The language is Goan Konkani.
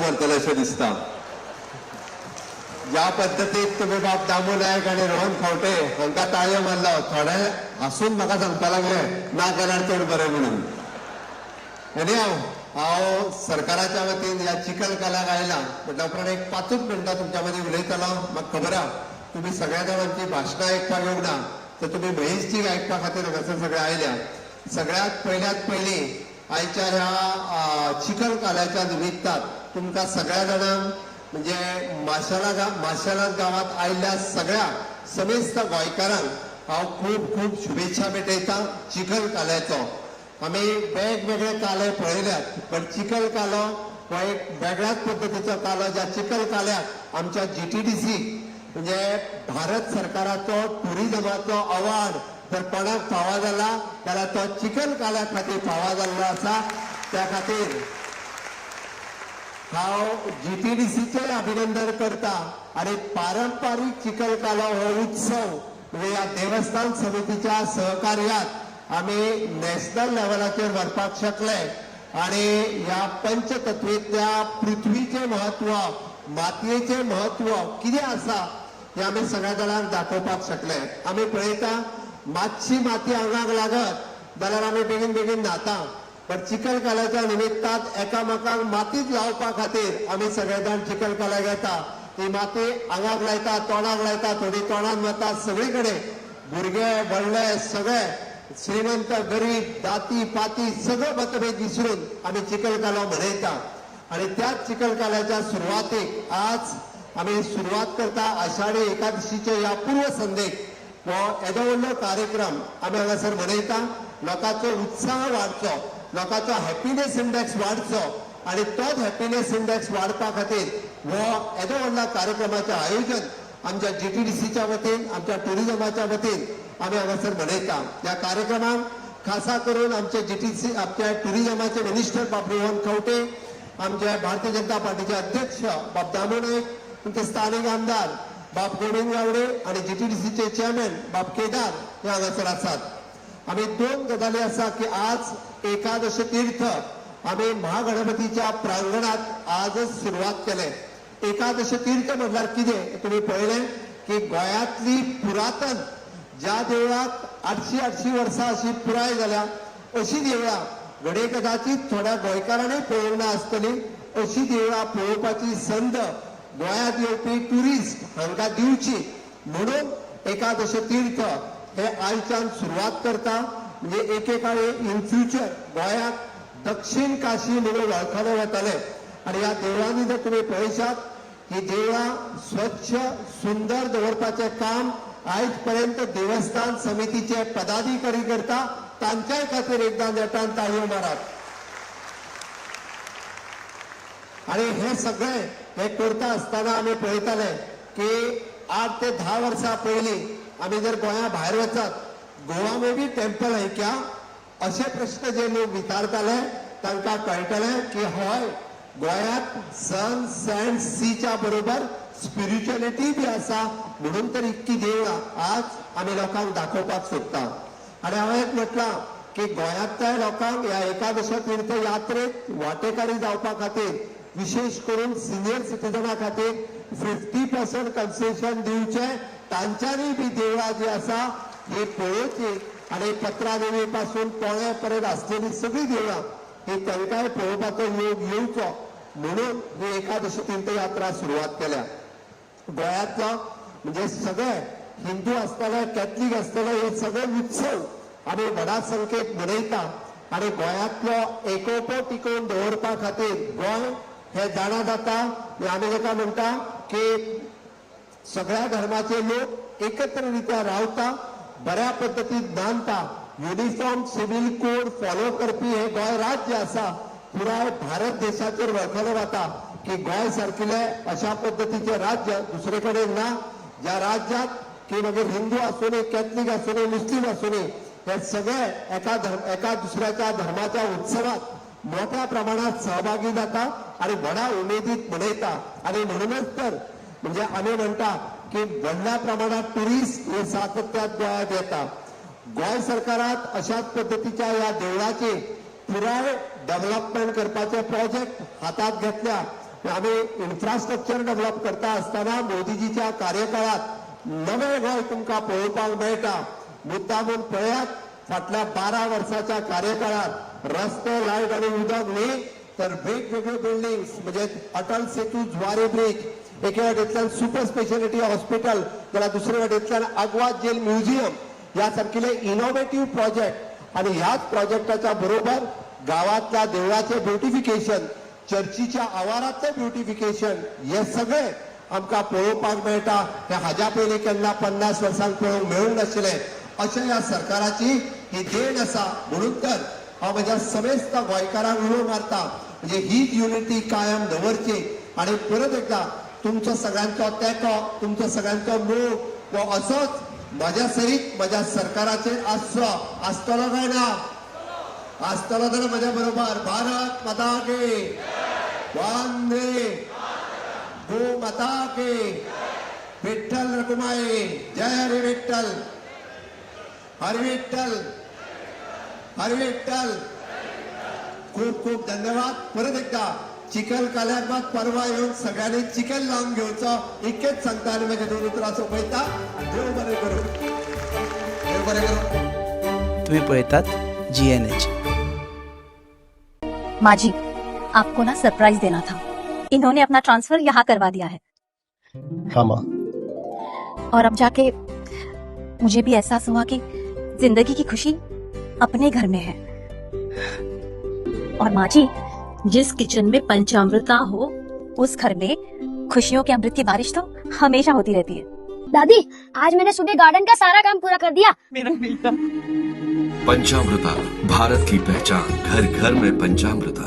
मारतले अशें दिसता. ज्या पद्दतीन तुमी बाब दामू नायक आनी रोहन खंवटे हांकां ताळयो मारलो, थोडे हांसून म्हाका सांगपा लागले ना केल्यार चड बरें म्हणून. आनी हांव सरकाराच्या वतीन ह्या चिखल काल्याक आयला म्हटल्या उपरांत एक 5च मिनटां तुमच्या मदीं उलयतलो. म्हाका खबर आहा तुमी सगळ्या जाणांची भाशणां आयकपाक येवंक ना, तर तुमी महेशजीक आयकपा खातीर हांगासर सगळे आयल्या. सगळ्यात पयल्यात पयलीं आयच्या ह्या चिखल काल्याच्या निमित्तान तुमकां सगळ्या जाणांक, म्हणजे माशेला माशेलात गांवांत आयिल्ल्या सगळ्या समेस्त गोंयकारांक हांव खूब खूब शुभेच्छा भेटयतां. चिखल काल्याचो आमी वेगवेगळे काले पळयल्यात, पण चिखल कालो हो एक वेगळ्याच पद्दतीचो कालो, ज्या चिखल काल्याक आमच्या जीटीडीसी म्हणजे भारत सरकाराचो टुरिजमाचो अवॉर्ड जर कोणाक फावो जाला जाल्यार तो चिखल काल्या खातीर फावो जाल्लो आसा. त्या खातीर हांव जीटीडीसीचें अभिनंदन करता आनी पारंपारीक चिखल कालो हो उत्सव म्हणजे ह्या देवस्थान समितीच्या सहकार्यात आमी नॅशनल लेवलाचेर व्हरपाक शकले आनी ह्या पंचतत्वेंतल्या पृथ्वीचें म्हत्व, मातयेचें म्हत्व कितें आसा हें आमी सगळ्या जाणांक दाखोवपाक शकले. आमी पळयता, मातशी माती आंगाक लागत जाल्यार आमी बेगीन बेगीन न्हाता, पण चिखल काल्याच्या निमित्तान एकामेकांक मातीच लावपा खातीर आमी सगळे जाण चिखल काल्याक येता. ती माती आंगाक लायता, तोंडाक लायता, थोडी तोंडान वता. सगळे कडेन भुरगे व्हडले सगळे, श्रीमंत गरीब, जाती पाती सगळे मतभेद विसरून आमी चिखल कालो मनयता. आणि त्याच चिखल काल्याच्या सुरवातीक आज आमी सुरवात करता. आषाढी एकादशीच्या ह्या पूर्व संध्येक हो येदो व्हडलो कार्यक्रम आमी हांगासर मनयता. लोकांचो उत्साह वाडचो, लोकांचो हॅपिनेस इंडेक्स वाडचो आणि तोच हॅपिनेस इंडेक्स वाडपा खातीर हो येदो व्हडल्या कार्यक्रमाचें आयोजन आमच्या जीटीडीसीच्या वतीन, आमच्या टुरिजमाच्या वतीन आमी हांगासर मनयता. ह्या कार्यक्रमाक खासा करून आमचे जीटीसी, आमच्या टुरिजमाचे मिनिस्टर बाब रोहन खंवटे, आमचे भारतीय जनता पार्टीचे अध्यक्ष बाब दामू नाईक, तुमचे स्थानिक आमदार बाब गोविंद गावडे आणि जीटीडीसीचे चेअरमॅन बाब केदार हे हांगासर आसात. आमी दोन गजाली आसा की आज एकादश तीर्थ आमी महागणपतीच्या प्रांगणात आजच सुरवात केले. एकादश तीर्थ म्हटल्यार कितें? तुमी पळयलें की गोंयांतली पुरातन ज्या देवळाक 800 800 वर्सां अशी पुराय जाल्या, अशी देवळां घडये कदाचित थोड्या गोंयकारांनी पळोवंक ना आसतली. अशी देवळां पळोवपाची संद गोंयांत येवपी ट्युरिस्ट हांकां दिवची म्हणून एकादश तीर्थ हे आयच्यान सुरवात करता. म्हणजे एकेकाळी इन फ्युचर गोंयाक दक्षिण काशी म्हणून वळखले वतले. आणि ह्या देवळांनी जर तुमी पळयशात, ही देवळां स्वच्छ सुंदर दवरपाचें काम आयज पर्यंत देवस्थान समितीचे पदाधिकारी करता. तांच्याय खातीर एकदां नेटान ताळयो मारात. आणि हे सगळे हे करता आसतना आमी पळयताले की 8 ते 10 वर्सां पयलीं आमी जर गोंया भायर वचत, "गोवा में भी टेम्पल है क्या?" अशे प्रश्न जे लोक विचारताले, तांकां कळटलें की हय, गोंयांत सन सँड सीच्या बरोबर स्पिरिच्युअलिटी बी आसा, म्हणून तर इतकी देवळां आज आमी लोकांक दाखोवपाक सोदता. आनी हांवें एक म्हटलां की गोंयांतल्या लोकांक ह्या एकादश तीर्थ यात्रेत वांटेकारी जावपा खातीर, विशेष करून सिनियर सिटीजना खातीर 50% कन्सेशन दिवचें. तांच्यांनी बी देवळां जी आसा ही पळोवची आनी पत्रादेवी पासून पोळ्या पर्यंत आसलेली सगळीं देवळां ही तांकांय पळोवपाचो योग येवचो म्हणून ही एकादशी तीर्थ यात्रा सुरवात केल्या. गोंयांतलो म्हणजे सगळे हिंदू आसतले, कॅथलीक आसतले, हे सगळे उत्सव आमी व्हडा संख्येत मनयता आनी गोंयांतलो एकोपो टिकोवन दवरपा खातीर गोंय हे जाणा जाता. आमी ताका म्हणटा की सगळ्या धर्माचे लोक एकत्र रित्या रावता, बऱ्या पद्दतीन बांदता. युनिफॉर्म सिव्हिल कोड फॉलो करपी हे गोंय राज्य आसा. पुराय भारत देशाचेर वळखले वता की गोंय सारकिले अशा पद्दतीचे राज्य दुसरे कडेन ना, ज्या राज्यात की मागीर हिंदू आसूनी, कॅथलीक आसूनी, मुस्लीम आसूनी, हे सगळे एका दुसऱ्याच्या धर्माच्या उत्सवात मोठ्या प्रमाणात सहभागी जाता आणि व्हडा उमेदीत मनयता. आणि म्हणूनच तर म्हणजे आम्ही म्हणटा की व्हडल्या प्रमाणात टुरिस्ट हे सातत्यात गोंयांत येता. गोंय सरकारात अशाच पद्दतीच्या ह्या देवळाची पुराय डेव्हलपमेंट करपाचे प्रोजेक्ट हातात घेतल्या. आमी इन्फ्रास्ट्रक्चर डेव्हलप करता आसतना मोदीजीच्या कार्यकाळात नवें गोंय तुमकां पळोवपाक मेळटा. मुद्दामून पळयात, फाटल्या 12 वर्साच्या कार्यकाळात रस्ते, लायट आनी उदक न्ही तर वेगवेगळ्यो बिल्डिंग्स, म्हणजे अटल सेतू, जुवारी ब्रिज, एके वाटेंतल्यान सुपर स्पेशालिटी हॉस्पिटल जाल्यार दुसरे वाटेंतल्यान आगवाद जेल म्युझियम ह्या सारकिले इनोवेटीव प्रोजेक्ट. आणि ह्याच प्रोजेक्टाच्या बरोबर गावातल्या देवळाचे ब्युटिफिकेशन, चर्चीच्या आवारातले ब्युटिफिकेशन, हे सगळे आमकां पळोवपाक मेळटा. हे हाज्या पयलीं केन्ना 50 वर्सांक पळोवंक मेळूंक नाशिल्लें. अशें ह्या सरकाराची ही देण आसा. म्हणून तर हांव म्हज्या समेस्त गोंयकारांक उलो मारता, म्हणजे हीच युनिटी कायम दवरची आणि परत एकदा तुमचो सगळ्यांचो तेंको, तुमचो सगळ्यांचो मोग हो असोच म्हज्या सहित म्हज्या सरकाराचेर आसचो. आसतलो काय ना? आसतलो तर म्हज्या बरोबर भारत माता की, वंदे गो माता की, विठ्ठल रखुमाई, जय हरी विठ्ठल, हरी विठ्ठल, हरी विठ्ठल. खूप खूप धन्यवाद. परत एकदा चिखल काल्याक मात परवा येवन सगळ्यांनी चिखल लावन घेवचो इतकेच सांगता आनी मागीर दोन उतरां सोंपयता. देव बरें करूं, देव बरें करूं. तुम्ही पळयतात GNH. माँ जी, आपको ना सरप्राइज देना था. इन्होंने अपना ट्रांसफर यहाँ करवा दिया है. हाँ माँ. और अब जाके मुझे भी एहसास हुआ कि जिंदगी की खुशी अपने घर में है. और माँ जी, जिस किचन में पंचामृता हो उस घर में खुशियों के अमृत की बारिश तो हमेशा होती रहती है. दादी, आज मैंने सुबह गार्डन का सारा काम पूरा कर दिया. पंचामृता, भारत की पहचान. घर घर में पंचामृता.